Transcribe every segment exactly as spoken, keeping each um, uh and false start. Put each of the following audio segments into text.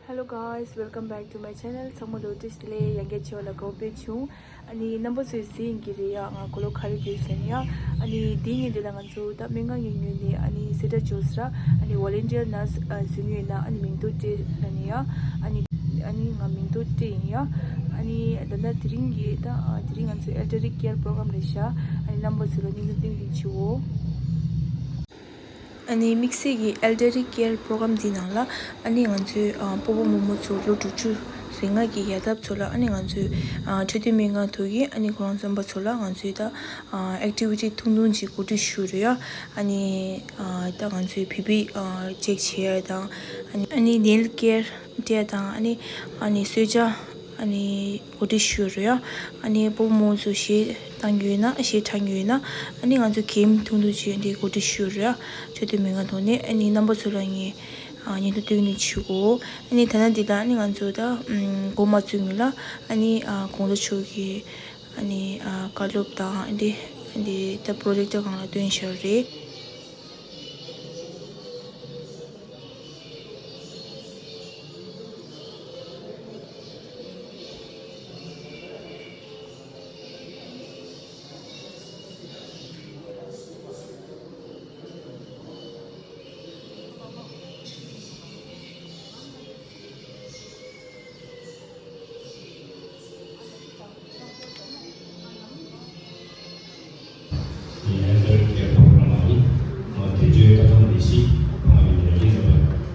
Hello guys, welcome back to my channel. ཚང་མ་ལོ་བཀྲ་ཤིས་བདེ་ལེགས། ཡང་བསྐྱར་མཇལ་བ་ལ་དགའ་བོ་དཔེ་བྱུང་། ཨ་ནི་རྣམ་པ་ཚོས་གཟིགས་ཡིན་གྱི་རེད་ཡ། ང་གོ་ལོ་ག་རེ་བསྡད་ཟེར་ན་ཡ། ཨ་ནི་དེ་ཉིན་དེ་ལ་ང་ཚོ་ད་སྨན་ཁང་གི་ངོས་ནས་ཨ་ནི་གསལ་བསྒྲགས་བྱོས་ཟེར། ཨ་ནི་ཝོ་ལན་ཊི་ཡར་ནར་སི་ཟེར་མཁན་ཡོད་ན་ཨ་ནི་མིང་ཐོ་སྤྲད་ལབ་ནས་ཡ། ཨ་ནི་ཨ་ནི་ང་མིང་ཐོ་སྤྲད་ཡིན་ཡ། ཨ་ནི་ད་ལྟ་དེ་རིང་གི་ད་དེ་རིང་ང་ཚོའི་ཨེལ་ཌར་ཀེར་པོ་རོ་གྷ་རམ་རེད་ཤག་ཨ་ནི་རྣམ་པ་ཚོ་ལ་སྙིང་ཐག་པ་ནས་བཀའ་དྲིན་ཆེའོ། ཨ་ནི་དམིགས་བསལ་གྱི་ཨེལ་ཌར་ཀེར་པོ་རོ་གྷ་རམ་འདི་ནང་ལ་ཨ་ནི་ང་ཚོའི་ཨ་སྤོ་བོ་རྨོ་མོ་ཚོ་ལོ་དྲུག་ཅུ་རེ་ལྔ་གི་ཡར་ཐབས་ཚོ་ལ་ཨ་ནི་ང་ཚོའི་ཨ་འཕྲོད་བསྟེན་སྨན་ཁང་ཐོག་གིས་ཨ་ནི་ཁོ་རང་ཚན་པ་ཚོ་ལ་ང་ཚོའི་ད་ཨ་ཨེག་ཊི་བི་ཊི་ཐུང་ཐུང་ཅིག་གོ་སྒྲིག་ཞུས་རེད་ཡ། ཨ་ནི་ཨ་ད་ང་ཚོའི་བི་པི་ཨ་ཅེག་བྱེད་ཡ་དང་ཨ་ནི་ཨ་ནི་ནེལ་ཀེར་སྤྲད་དང་ཨ་ནི་ཨ་ནི་གསོལ་ཇ་ཨ་ནི་གོ་སྒྲིག་ཞུས་རེད་ཡ། ཨ་ནི་སྤོ་བོ་རྨོ་མོ་ཚོ་གཞས་བཏང་རྒྱུ་ཡོད་ན་གཞས་འཁྲབ་རྒྱུ་ཡོད་ན་ཨ་ནི་ང་ཚོ་གེམ་ཐུང་ཐུང་ཅིག་འདི་གོ་སྒྲིག་ཞུས་རེད་ཡ། འཕྲོད་བསྟེན་སྨན་ཁང་ཐོག་ནས། ཨ་ནི་རྣམ་པ་ཚོ་ལ་ངས་ཨ་སྙིང་ཐག་པ་ནས་བཀའ་དྲིན་ཆེ་གོ། ཨ་ནི་ད་ནང་འདི་ལ་ཨ་ནི་ང་ཚོ་ད་ཨམ་འགོ་མ་བཙུགས་སྔོན་ལ་ཨ་ནི་ཨ་གོང་ས་མཆོག་གི་ཨ་ནི་ཨ་བཀའ་སློབ་དང་ཨ་འདི་ཨ་འདི་ད་པོ་རོ་ཇེག་ཊར་སྒང་ལ་སྟོན་བཞག་རེད། ཨེལ་ཌར་ཀེར་པོ་རོ་གྷ་རམ་ནི་ང་དེ་ཚོའི་ལྟ་སྟངས་ལས་གཞི་ཁོ་ན་ཡིན་ལ་ཡིན་ལ་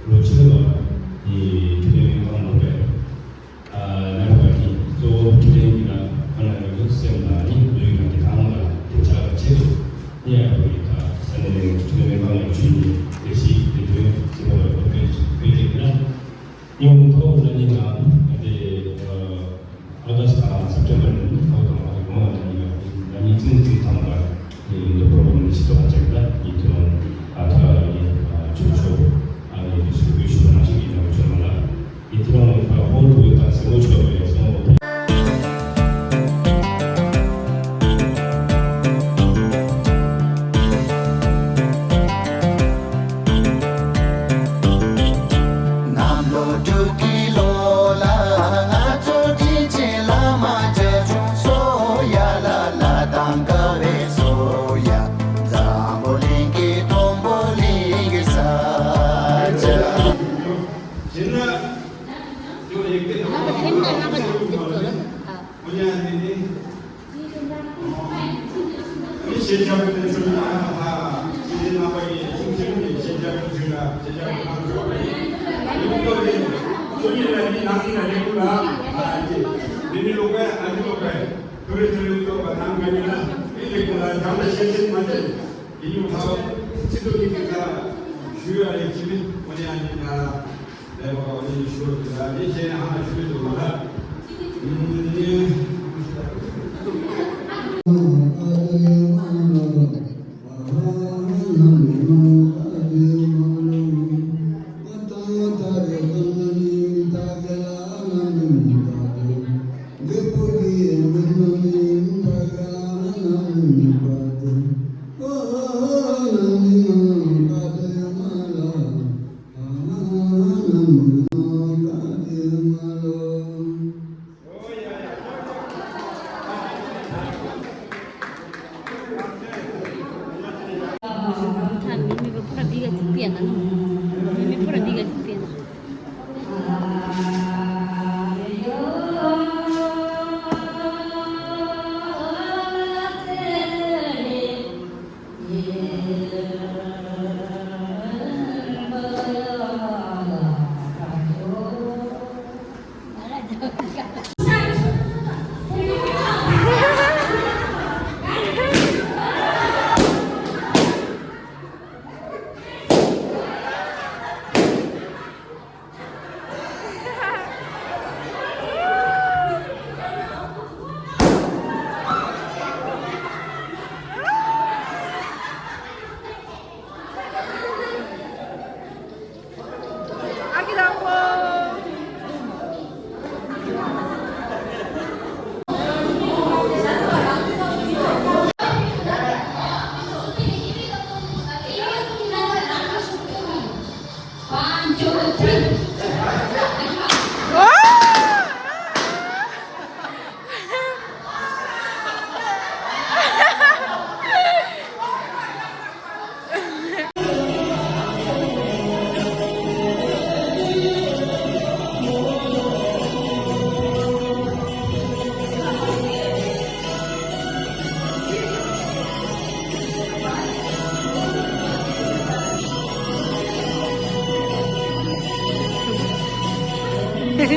ལོ་ཕྱི་ལོ་ལ་ཡི་འཕྲོད་བསྟེན་སྨན་ཁང་ནང་པའི་ཨ་ནད་པ་གི་གཙོ་བོ་འཕྲོད་བསྟེན་གྱི་ན་ཁོ་ན་ཡོད་སེམས་ལ་ནི་ལུས་ལ་གི་ཐང་ལ་དེ་ཆགས་པ་ཆེད་དུ་ནི་ཡག་པོ་ཡི་ད་ས་གནས་འཕྲོད་བསྟེན་སྨན་ཁང་ལ་བྱུང་ནས་ལས་གཞི་དེ་དོན་རྩིས་པ་ལ་གོ་སྤེལ་སྤེལ་རྒྱུ་ཡིན་ན། ཉིན་ཐོག་ལ་ཉིན་ནང་དེ་ཨ་ག་སི་དང་སེབ་ཏེམ་པར་ནས་ཐོག་དང་ཨ་གི་མོ་ལ་ཉིན་ལ་ཉིན་ཚན་གཅིག་ཐང་ལ་ཉིན་འདི་པོ་རོ་གྷ་རམ་ནི་ཆེད་དུ་ཨ་ཅག་ལ་ཉིན་ཐོག་ཨ་ཐ་ཉིན་ཆུ་ཆུ་ཨ་ནི་སུ་གུ་ཤུ་ན་ཞིག་ཡིན་ན་ཆུ་མ་ལ་ཉིན་ཐོག་ཨ་ཧོར་བུ་དང་སེ་མོ་ཆོ་བའི་སོང་། གནམ་ལོ་དྲུག་གི་ལོ་ལ་ང་ཚོ་དྲིན་ཆེན་བླ་མ་རྒྱ་ཆུང་སོ་ཡ་ལ་ལ་དང་དགའ་བའི་སོ་ཡ། འཛམ་བུ་གླིང་གི་མཐོན་པོ་གླིང་གི་ས་ཆ། ང་ལ་ཁྱིམ་ནང་ང་ལ་ཁྱིམ་ཚང་ཨ། ཨོ་ཡ་ནི་ནི། ཨ་ནི་ཤེས་བྱ་བའི་གནས་ཚུལ་ཨ་ཧ་ཧ། ཤེས་བྱའི་རྣམ་པ་ཡིན་གསུང་ཆེན་གྱི་ཤེས་བྱ་བའི་ཚུལ་ལ་ཤེས་བྱ་བའི་ཁང་ཆོག་པ་ཡིན། ཨ་ནི་ཀོ་རེ་ཚུལ་ཡིན་ལ་ནི་ནང་ཡིན་ལ་ནི་ཀུན་ལ་ཨ་ཅེ་མི་མི་ལོག་པའི་ཨ་ནི་ལོག་པའི་ཐུ་རེ་ཐུ་རེ་ལོག་པ་ནང་ག་ནི་ལ་ཨི་ལེ་ཀུན་ལ་དམ་ལ་ཤེས་ཚེ་མ་ཅན་ཡིན་ཡོང་ཧ་ཚིག་ཏུ་ནི་ཀུན་ལ་ཞུ་ཡ་རེ་ཅི་མི་ཨོ་ནི་ཨ་ནི་ན། ང་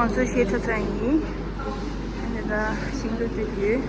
ཚོ་གཞས་འཁྲབ་ཚར་ཡིན། ཨ་ནི་ད་ཤིང་སྡོང་བཏུས་ཡོད།